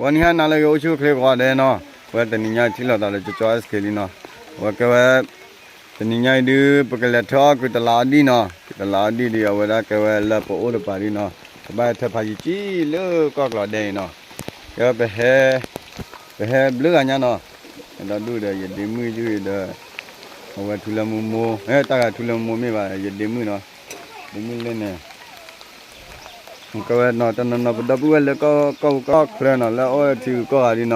ဝဲနံၤဟါနၤလၢအဂ့ၤ အိၣ်ဆူၣ်အိၣ်ချ့ကိးဂၤဒဲးနီၤ, ဝဲတနံၤညါအံၤထံၣ်လိာ်သးဒီးကၠီကၠီ S K လံနီၤ, ဝဲကဲဝဲ တနံၤညါအံၤဒုး ပကလဲၤထၢအီၣ်ကုတလးအီဒံၣ်နီၤ, ကုတလးအီဒံၣ်ဒုး အဝဲဒၣ်ကဲဝဲလၢပအိၣ်တပၤဒံၣ်နီၤ, ပဘၣ်ဟဲထၢဖးယံၤကံလၢကီၢ်ကျီးဒဲအံၤနီၤ, ကဲဝဲပဟဲ ပဟဲဘျုးဂၤညါနီၤ, ဒီးဒူၣ်ဒီးယဒ့မုၣ်ယုၢ်ဒီး အဝဲထူလၢမူမိၢ် တၢ်ဂၤထူလၢမူမိၢ်မ့ၢ်ဘၣ် ယဒ့မုၣ်နီၤ, ဒ့မုၣ်လၢန့ၣ် ကဲဝဲနီၤတနီၤနီၤပဒီပုၢ်ဝဲၢ်လၢကီၢ်ပူၤကီၢ်ချၢနီၤ လၢအအိၣ်ထံဂုၤကီၢ်ဂၤဒံးနီၤ,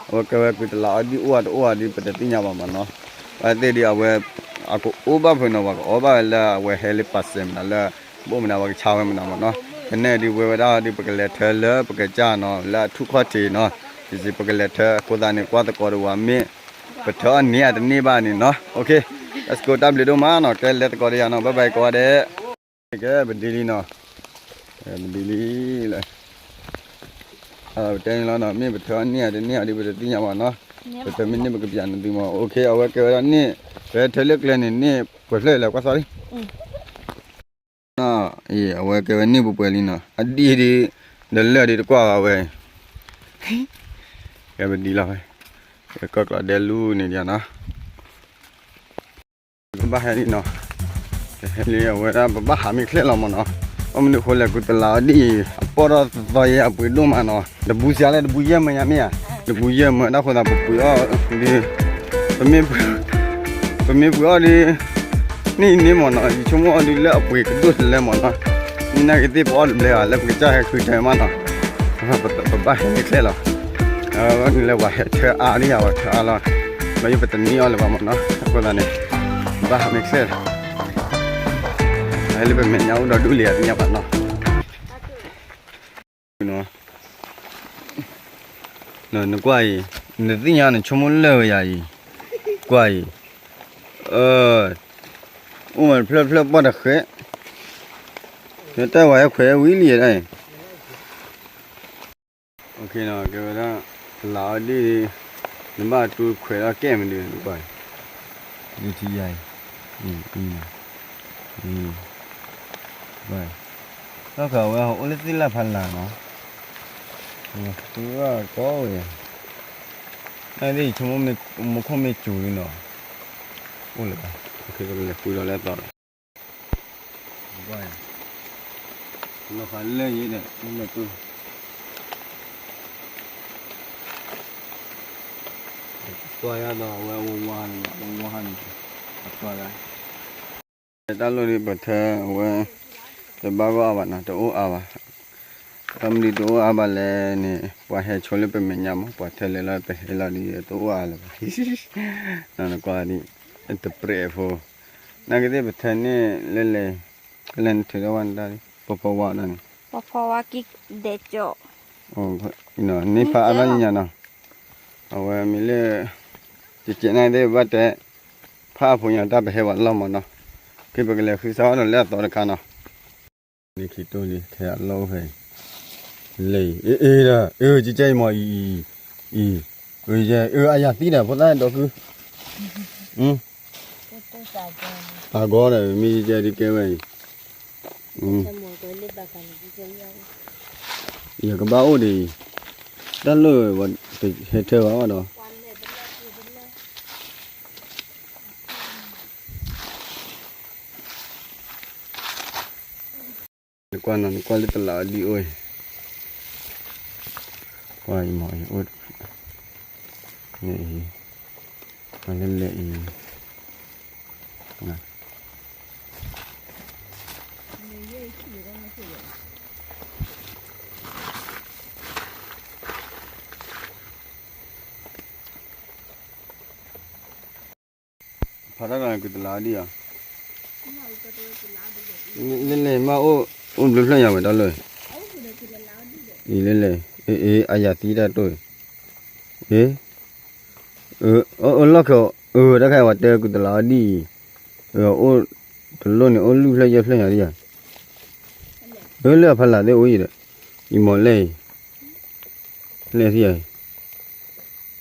အဝဲကဲဝဲကုတလးအီဒံၣ်အိၣ်ဧါတအိၣ်ဧါဒံး ပတသ့ၣ်ညါဘၣ်မးနီၤ, အဝဲသ့ၣ်ဒံးအဝဲ အကအိၣ်ဘၣ်ဖုးနီၤ ပှၤကအိၣ်ဘၣ်ဝဲလၢအဝဲဟဲလၢပာ်စဲးမနုၤလၢ ဘိၣ်မနုၤပှၤကဆါဝဲမနုၤမးနီၤ, ဖဲန့ၣ်ဒံးဝဲဝဲဒၣ်ဒံး ပကလဲၤထၢလၢပကစၢ်နီၤ လၢအထူၣ်ခီၣ်ထံးနီၤ, ပကလဲၤထၢအဃိသတးန့ၣ် ကွၢ်သကိးတဝၤမ့ၢ် ပထၢအီၣ်န့ၢ်ဧါတန့ၢ်ဘၣ်န့ၣ်နီၤ, OK, let's go တၢ်ဘျုးဒိၣ်မးနီၤ, ကဲလဲၤသကိးတယၤနီၤ bye bye ကိးဂၤဒဲး ကဲပဒံလံနီၤ, ပဒံလံလၢ ပတဲန့ၣ်လီၤနီၤ, မ့ၢ်ပထၢအီၣ်န့ၢ်ဧါတန့ၢ်ဧါဒံး ပတသ့ၣ်ညါဘၣ်နီၤ, ပထၢမ့ၢ်န့ၢ်ပကပျးန့ၢ်သုမး, OK အဝဲကဲဝဲဒၣ်န့ၣ် ပဟဲထၢလၢကျဲန့ၣ်န့ၣ် ပှဲၤဖျၢၣ်လၢကွၢ်သီလံ အဝဲကဲဝဲန့ၢ်ပှဲၤပှဲၤလံနီၤ, အဒံၣ်ဒံး ဒီးလၢာ်ဒံးတကွၢ်ဘၣ်ဝဲ, ကဲပဒံလီၤဝဲ, ကီၢ်ကျီးဒဲလူန့ၣ်ဒံးနီၤ ပဘၣ်ဟဲလံနီၤ, ကဟဲလံအဝဲဒၣ် ပဘၣ်ဟးမ့ၢ်ချဲလီၤမးနီၤ, ဘၣ်မနုၤအဃိလဲၣ် ကုတလးအီဒံၣ်အံၤ အပီၢ်ထီၣ်သီယဲအပှ့ၤဒိၣ်မးနီၤ, တပူၤစှၤလၢတပူၤယဲၢ်မၢညါမ့ၢ်ဧါ, တပူၤယဲၢ်မၢတၢ်ဃိသးပပှ့ၤအီၣ်ဒံး, ပမ့ၢ်ပှ့ၤအီၣ်ဒံး န့ၣ်အံၤန့ၣ်မးနီၤ, ယဆိကမိၣ်အီၣ်ဒံးလၢအပှ့ၤကဒိၣ်တလဲမးနီၤ, မ့ၢ်နာ်က့ၤသ့ၣ်ပအီၣ်တဘျဲဘၣ် လၢပကစၢ်ဟဲဃုထၢမးနီၤ, ပဘၣ်ဟဲန့ၣ်ချဲလီၤ, အဝဲန့ၣ်လၢပှၤဟဲထၢအါဒံးယၤ ပှၤထၢအါလီၤ, ဘၣ်ယိၣ်ပတန့ၢ်အီၣ်လၢၤဘၣ်မးနီၤ, အဃိသတးန့ၣ် ဘၣ်ဟးန့ၣ်ချဲလီၤ, ဟဲလၢပမဲာ်ညါအိၣ်ဒီးဒူၣ်လံဧါ သ့ၣ်ညါဘၣ်နီၤ နကွၢ်အံၤ, နသ့ၣ်ညါနဆိကမိၣ်လၢာ်ဝဲယၤအံၤ, ကွၢ်အံၤ, အိၣ်မးတဖျၢၣ်တဖျၢၣ်ပှၢ်တဃဲ, တၢ်ဝဲဟဲခွဲးဝံၤလံဒၣ်အံၤ, ကဲဝဲဒၣ် တလးအီဒံၣ်, နဘၣ်တူၢ်ခွဲးထီၣ်ကဲမနုၤနကွၢ်, ဒုးထံယၤအံၤ, အံၤ, အံၤ, တၢ်ခးဝဲဟိအိၣ်လၢသ့ၣ်လၢ်ဖးလၢ်နီၤ, ဃုအီၣ်ကီဝဲ, နသ့ၣ်ဆိကမိၣ်မူခိၣ်မ့ၢ်စူၤလံနီၤ, အိၣ်လၢၤဘၣ်, ပကလဲၤဃုလီၤလၢအသီလီၤ, လီၤဃာ်လၢယဲဒီး အိၣ်လၢတူၢ် ပှၢ်ယါဒီးအဝဲအဝါန့ၣ်, အပှၢ်ဂၤ, တၢ်လိၣ်ဒ်ပထၢအဝဲ, တဘၣ်ဂီၢ်အါဘၣ်နီၤ တအိၣ်အါဘၣ်, တၢ်မနုၤတအိၣ်အါဘၣ်လဲၣ်န့ၣ် ပှၤဟဲဆိလၢပမဲာ်ညါမး ပှၤထၢလဲၤလီၤပဟဲလီၤဒ်တအိၣ်အါလၢၤဘၣ်, နကွၢ်ဒ်, တပြဲးဖိ, နာ်က့သ့ၣ်ပထၢန့ၣ်လဲၤလဲၤ, ကလဲၤနထုးထီၣ်ဝဲနတၢ်, ပဖီဝါဒၣ်န့ၣ်, ပဖီဝါကံဒဲးကၠီၣ်, န့ၣ်ဖးအါလီၤညါနီၤ, အဝဲမ့ၢ်လၢ ကကဲးနာ်သ့ၣ်ဘၣ်တဲ, ဖးအဖိညါတၢ်ပဟဲဝဲလီၤမးနီၤ, က့ၤပကလဲၤဃုစးအီၣ်ဒီးလၢအသီတခါနီၤ, န့ၣ်ခံတိၢ်လံ ခဲအလီၢ်အိၣ်ဖဲအံၤ, လဲၤအံၤ, အ့အ့ဒီး အ့ ကကဲအံၤမးအံၤ, အံၤ, အ့ အ့ အယၤသံဒီးဖိသၣ်ဒီးကု, သးဂီၤဒီး မ့ၢ်ကကဲဒ်ကဲဝဲအံၤ, ယကဘၣ်အိၣ်ဒ်အံၤ, တၢ်လိၣ်ဝဲ ဟဲထၢဘၣ်ဝဲဒီး နကွၢ်နီၤ နကွၢ်လၢတလးအီဒံၣ်အိၣ်အံၤ, ကွၢ်အံၤမ့ၢ်အံၤအိၣ်, န့ၣ်အံၤ, ကွၢ်လၢလဲၤအံၤ, ဖးတၢ်လီၤကုတလးအီဒံၣ်ဧါ, လဲၤလဲၤမးအိၣ်, အိၣ်ဘျုးဖျၢၣ်ညါဝဲတၢ်လၢ, အံၤလဲၤလဲၤ, အ့ အ့ အယၤသံတၢ်တိၢ်, အ့ အၢ လီၢ်ခဲအံၤ တၢ်ခါအံၤဝဲတဲကုတလးအီဒံၣ်အံၤ, အိၣ်တလိၣ်န့ၣ် အိၣ်လွံၢ်ဖျၢၣ်ယဲၢ်ဖျၢၣ်ညါဒံၣ်ဧါ, အၢ လၢအဖီလာ်သ့ၣ်အိၣ်အံၤဒီး, အံၤမ့ၢ်လဲၣ်အံၤ, လဲၣ်သံဧါ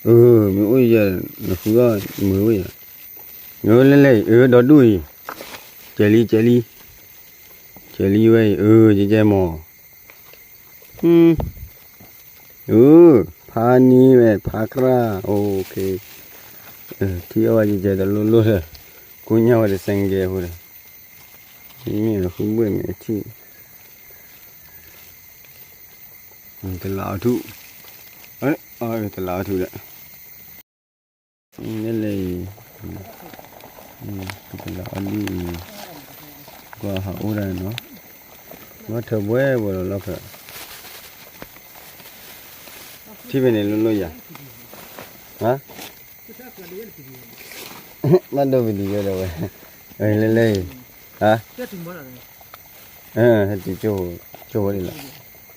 အံၤ, အၢ မ့ၢ်အိၣ်ယဲၢ် နဃုအီၣ်မုာ်ဝဲယၤ, အၢ လဲၣ်လဲၣ်အံၤ အၢ ဒီဒူၣ်အံၤ, ကဲလံ ကဲလံ, ကဲလံဝဲအံၤ အၢ ယဲယဲမ့ၢ်, အၢ အၢ ဖါနံၤဝဲ ဖါကြၢ် အိၣ်ခ့ ထံအီၣ်ဝဲယကဲတလိၣ်လိၣ်ဒီး ကိညၢ်ဝဲတစဲးကဲဖိဒီး မ့ၢ်ဃုဘ့ၣ်မ့ၢ်ထံၣ် တလးအီထူၣ် တလးအီထူၣ်ဒီး လဲၤလဲၤအံၤ တလးအီဒ်အံၤ ကွၢ်ဟးအိၣ်ဒၣ်နီၤ ကွၢ်ထၢဘှဲဘှဲလီၤလီၤဖဲ ထံၣ်ဖဲန့ၣ်လိၣ်လိၣ်ယၤ ဟါ ဘၣ်ဒိ video ဒီးဝဲ လဲၤလဲၤအံၤ ဟါ ဟဲတုၤကၠိဝဲဒၣ်လီၤ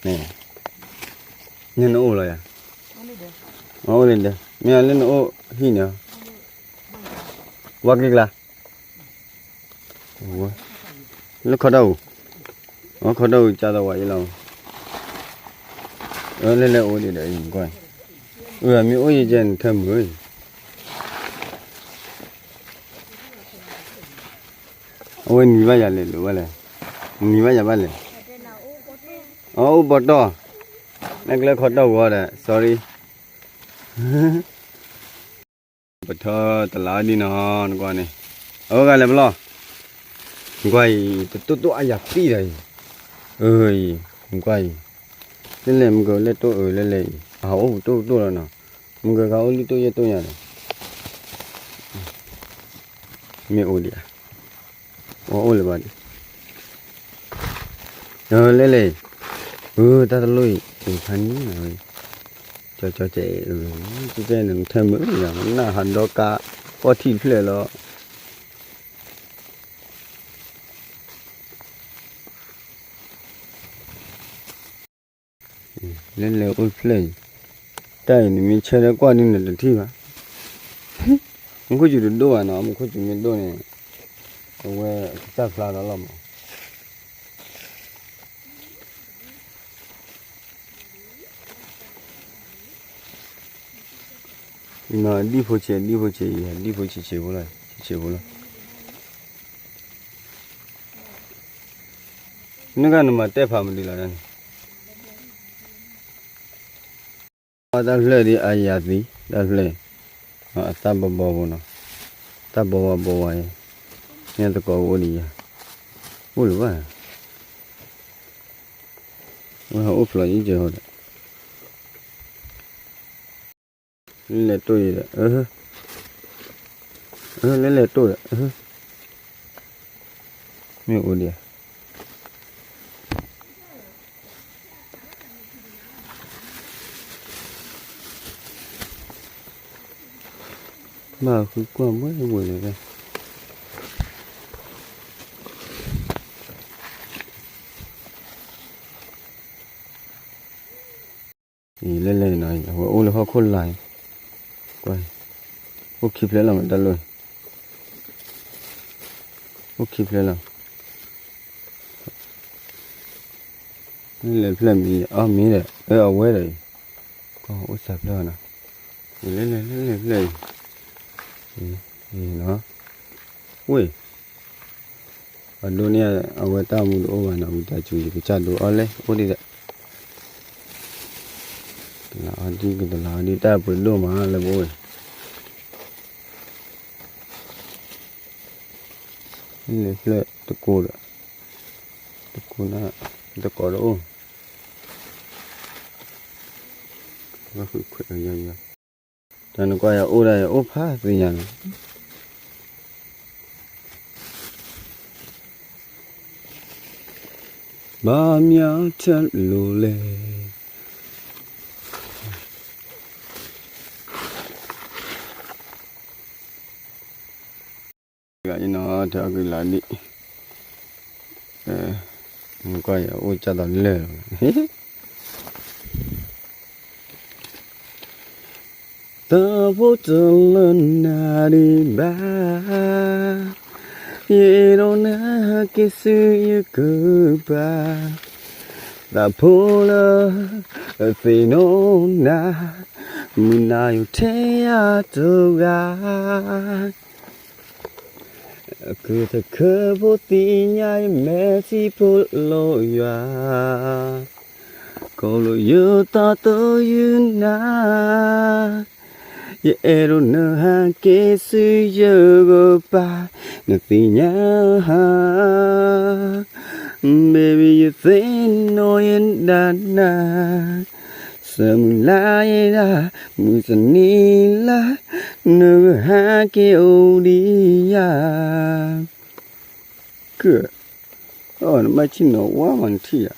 န့ၣ် နအိၣ်လီၤယၤ အိၣ်လံဒီး မ့ၢ်လၢနအိၣ်ဟံၣ်န့ၣ် ဝါကျံကျါ လၢခီတၢ်အူ ခီတၢ်အူကၢ်သးဝးအံၤလီၤ လဲၤလဲၤအိၣ်ဒံးဒီးအံၤကွၢ် အမ့ၢ်အိၣ်ယကဲနထၢမုာ် အဝဲနံၤဘၣ်ယၤလဲၣ်လိၤဘၣ်လဲၣ် နံၤဘၣ်ယၤဘၣ်လဲၣ် အအိၣ်ဘီတီၢ် နကျဲခီတီၢ်ဝီဒီး sorry ပထၢတလးဒ်နီၤ နကွၢ်န့ၣ် အဝဲဂၤလဲၤပလီၢ် နကွၢ်အံၤ တတိၢ်တိၢ်အယၤသံဒီးအံၤ အၢ အံၤ နကွၢ်အံၤ လဲၤလဲၤမုၢ်ကလဲၤတိၢ်အၢ လဲၤလဲၤအံၤ အဟးအိၣ်ပူၤတိၢ်တိၢ်လီၤနီၤ မုၢ်ကဂၤအိၣ်လံတိၢ်ယဲၢ်တိၢ်ညါဒီး မ့ၢ်အိၣ်ဒံးဧါ အအိၣ်လၢၤဘၣ်ဒံး လဲၤလဲၤ အၢ တၢ်တလိၣ်အံၤ အဖါနံၤဝဲ ကၠီကၠီကဲ ကဲနထၢမုာ်ယၤ နၢ်ဟးဒီကါ ပီၢ်ထံၣ်တဖျၢၣ်လီၤ လဲၤလဲၤအိၣ်တဖျၢၣ်အံၤ တၢ်အံၤနမ့ၢ်ဆၢထၢၣ်ကွၢ်ဒ်န့ၣ်တထံၣ်ဘၣ် မူခိၣ်စူၤတဒိၣ်ဘၣ်နီၤ မူခိၣ်စူၤမ့ၢ်ဒိၣ်န့ၣ် အဝဲကစၢ်ဖျါဒီးလီၤမး ဒံၣ်ဖိဆံး ဒံၣ်ဖိဆံးအံၤ ဒံၣ်ဖိဆံးဆံးဖိလီၤ ဆံးဆံးဖိလီၤ နကနမၤတဲဖးမနုၤလီၤန့ၣ် တၢ်ဖျၢၣ်ဒ်အယၤသံ တၢ်ဖျၢၣ် အသၣ်ဘီဘီဖိနီၤ တၢ်ဘီဝါဘီဝါအံၤ မ့ၢ်သကိးအိၣ်ဒံးယၤ အိၣ်လၢၤဘၣ် ဝဲဟးအိၣ်ဖျိးယံၤကဲၤဟီဒီး လဲၤတိၢ်အံၤဒီး လဲၤလဲၤတိၢ်ဒီး မ့ၢ်အိၣ်ဒံးဧါ ဘၣ်ဃုကွၢ်ဘှဲဝဲလၢၤဘၣ် အံၤလဲၤလဲၤနီၤ အဝဲအိၣ်လၢဟီၣ်ခိၣ်လာ်အံၤ ကွၢ် အိၣ်ခံဖျၢၣ်လီၤမးတၢ်လိၣ် အိၣ်ခံဖျၢၣ်လီၤ လဲၤဖျၢၣ်မံၤ အီၣ်မံၤဒီး အဝဲဒီးအံၤ ကအိၣ်စးဖျၢၣ်နီၤ လဲၤလဲၤလဲၤလဲၤဖျၢၣ်အံၤ အံၤနီၤ ဝ့ၢ် အဒိန့ၣ် အဝဲတၢ်မူတအိၣ်ဘၣ်နီၤ ဝံသးစူၤ ယကစၢ်ဒိးအီၣ်လဲၣ် အိၣ်ဒံးဒီး တလးအီဒံး ကတလးအီဒံး တၢ်ပှ့ၤဒိၣ်မးလၢပအိၣ်ဝဲ လဲၤဖျၢၣ်တကိးဒီး တကိးနၤ တကိးတအိၣ် ဘၣ်ဃုခွဲးယီၤယီၤ တၢ်နကွၢ်ယအိၣ်ဒၣ်ယအိၣ်ဖးသ့ၣ်ညါန့ၣ် ဘၣ်မၠါထဲလိၤလဲၣ် ဂၤအံၤနီၤ ထဲအကလးဒံး နကွၢ်ယအိၣ်ကၢ်သးလၢာ်လီၤ တၢ်ဖိတလၢနၤဒံးဘၣ် ယအဲၣ်ဒိးနၤက့ၤဆူယကပၤ တၢ်ဖိလၢသ့ၣ်နီၣ်နၤ မုၢ်နၤယိၤထဲယၤတဂၤ ကသခၢဖိသ့ၣ်ညါယမဲာ်ထံဖိလီၤယွၤ ခီဖျိယသးသမူနၤ, ယအဲၣ်ဒိးနဟဲက့ၤဆူယကပၤ, နသ့ၣ်ညါဧါ, baby ယသ့ၣ်နီၣ်ယဒၣ်နၤ, ဆၢမုၢ်လၢ်ယဒၣ် မုၢ်တနံၤလၢ်, နကဟဲက့ၤအိၣ်ဒံးယၤ, က, နဘၣ်ဆ့ၣ်နီၤဝါမးနထံၣ်ဧါ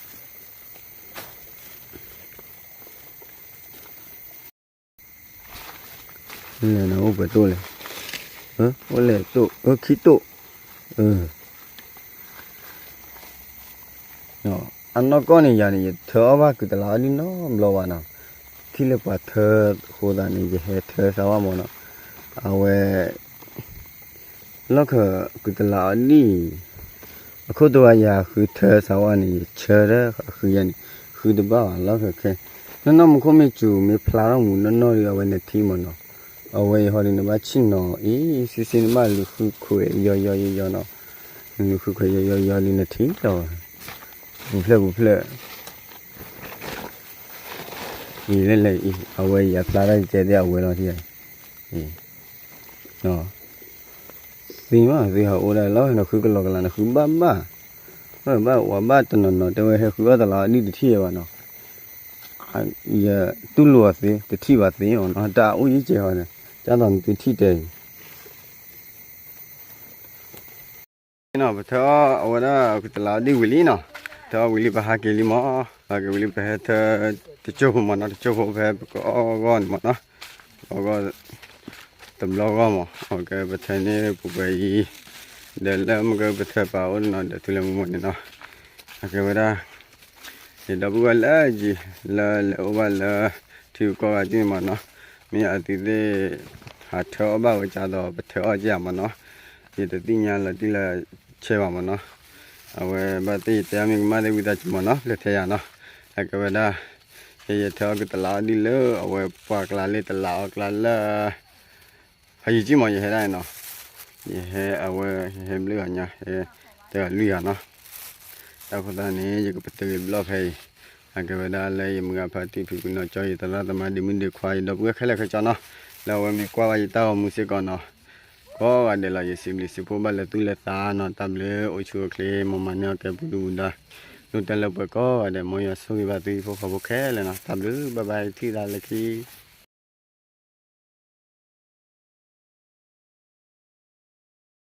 လဲၣ်နအိၣ်ပှဲၤတိၣ်လဲၣ်, အိၣ်လဲၣ်တိၣ် အခံတိၣ်, အနီၢ်ကီၢ်န့ၣ်ယၤန့ၣ် ယထၢအီၣ်ဘၣ်ကုၢ်တလးအီဒံၣ်နီတဘျီဘၣ်နီၤ, ထံၣ်လၢပှၤထၢအဃိသတးန့ၣ် ယဟဲထၢစးဝါမၢ်နီၤ, အဝဲ လီၢ်ခၢၣ်ကုၢ်တလးအီဒံၣ်, အခိၣ်တဝါယၤဃုထၢစးဝါန့ၣ် ယဆၢထၢၣ်ဃုယၤန့ၣ် ဃုတဘၣ်ဘၣ်လီၢ်ခၢၣ်ခဲ, နီၢ်နီၢ်မူခိၣ်မ့ၢ်စူၤမ့ၢ်ဖျါထီၣ်မူနီၢ်နီၢ်ဒီး အဝဲနထံၣ်မၢ်နီၤ, အဝဲအံၤဟီဒုးနဘၣ်ဆ့ၣ်နီၤအံၤ စ့စ့နဘၣ်လူၤဃုခွဲးယီယီယီယီနီၤ, လူၤဃုခွဲးယီယီယီလံနထံၣ်လီၤ, ပူၤဖျဲၣ်ပူၤဖျဲၣ် အံၤလဲၣ်လဲၣ်အံၤ အဝဲယဖျါထီၣ်ယတဲသ့ၣ်အဝဲလီၤထံၣ်, သ့မးသ့ဟးအိၣ်ဒၣ်လီၤ နဃုကလီကလး နဃုဘၣ်ဘၣ်, ဘၣ်ဝဲဘၣ်တနီၤနီၤ တဲဝဲဟဲဃုအီၣ်တလးအီဒံၣ်တထံၣ်ဘၣ်နီၤ, ယတူၢ်လိာ်အီၤသ့ တထံၣ်ဘၣ်သ့မၢ်နီၤ တၢ်အိၣ်ယံၤကဲၤဟီန့ၣ် ကၢ်သိးနသုထံၣ်တဲအံၤ နီၤ ပထၢအီၣ်အဝဲဒၣ်ကုၢ်တလးအီဒံၣ်ဝံၤလံနီၤ, ထၢအီၣ်ဝံၤလံပဟးက့ၤလံမၢ်, ဟးက့ၤဝံၤလံပဟဲထၢ တစိၢ်ဖိမၢ်နီၤ, တစိၢ်ဖိဖဲပကအီၣ်ဂီၢ်န့ၣ်မၢ်နီၤ, အီၣ်ဂီၢ် တဘျီဂီၢ်မၢ်, အကဲပထၢန့ၢ်ပူၤပှဲၤအံၤ, ဒီးလၢမ့ၢ်ကပထၢပာ်အိၣ်နီၤ ဒီးထူလၢမူမၢ်န့ၣ်နီၤ, အကဲဝဲဒၣ် ယဒီပုၢ်ဝဲၢ်လၢယံၤ လၢလဲၤအိၣ်ဘၣ်လၢ ထံဂုၤကီၢ်ဂၤက့ၢ်န့ၣ်မၢ်နီၤ, မ့ၢ်အသုသ့ၣ် ဟးထၢအီၣ်ဘၣ်ဝဲကၢ်သိးပထၢအီၣ်က့ၤမၢ်နီၤ, ယတသ့ၣ်ညါလီၤတံၢ်လၢဆဲးဘၣ်မၢ်နီၤ, အဝဲဘၣ်သ့ၣ်ယတဲအီၣ်မ့ၢ်ကမၣ်သ့ၣ်ဝံသးစူၤမၢ်နီၤ လၢထဲယၤနီၤ, အကဲဝဲဒၣ် ယယထၢအီၣ်ကုၢ်တလးအီဒံၣ်လၢ အဝဲပှၤကျါလၢတလးအီကျါလၢ ဖးယံၤကံၢ်မၢ် ယဟဲဒၣ်နီၤ, ယဟဲအဝဲ ယဟဲဘျုးဂၤညါ ဟဲတဲဂၤလွံၢ်ဂၤနီၤ, တၢ်ဖိသၣ်န့ၣ် ယကပတုာ်လံဘျီၣ်ဖဲအံၤ, အကဲဝဲဒၣ်လၢယမုၢ်ဂၤဖါတံၢ်ဖံးဖုးနီၢ်ကၠီ ယသရၣ်သမါဒ့မုၣ်ဒ့ခွါ ယဒီပုၢ်ဝဲၢ်ခဲလၢာ်ခဲဆ့နီၤ, လၢအဝဲမ့ၢ်ကွၢ်ဘၣ်ယတၢ်ဂီၤမူစ့ၢ်ကီးနီၤ, ကိးဂၤဒဲးလီၤ ယစံးဘျုးစံးဖှိၣ်ဘၣ်လၢသူၣ်လၢသးနီၤ, တၢ်ဘျုးအိၣ်ဆူၣ်အိၣ်ချ့ မ်မၤန့ၢ်အီၣ်ကဲပူၤဒုပူၤဒါ, ဒိၣ်တၢ်လၢပှဲၤကိးဂၤဒဲး မ်ယွၤဆိၣ်ဂ့ၤဘၣ်သုဟံၣ်ဖိဃီဖိခဲလၢာ်နီၤ, တၢ်ဘျုး bye bye ထံၣ်သးလၢခံ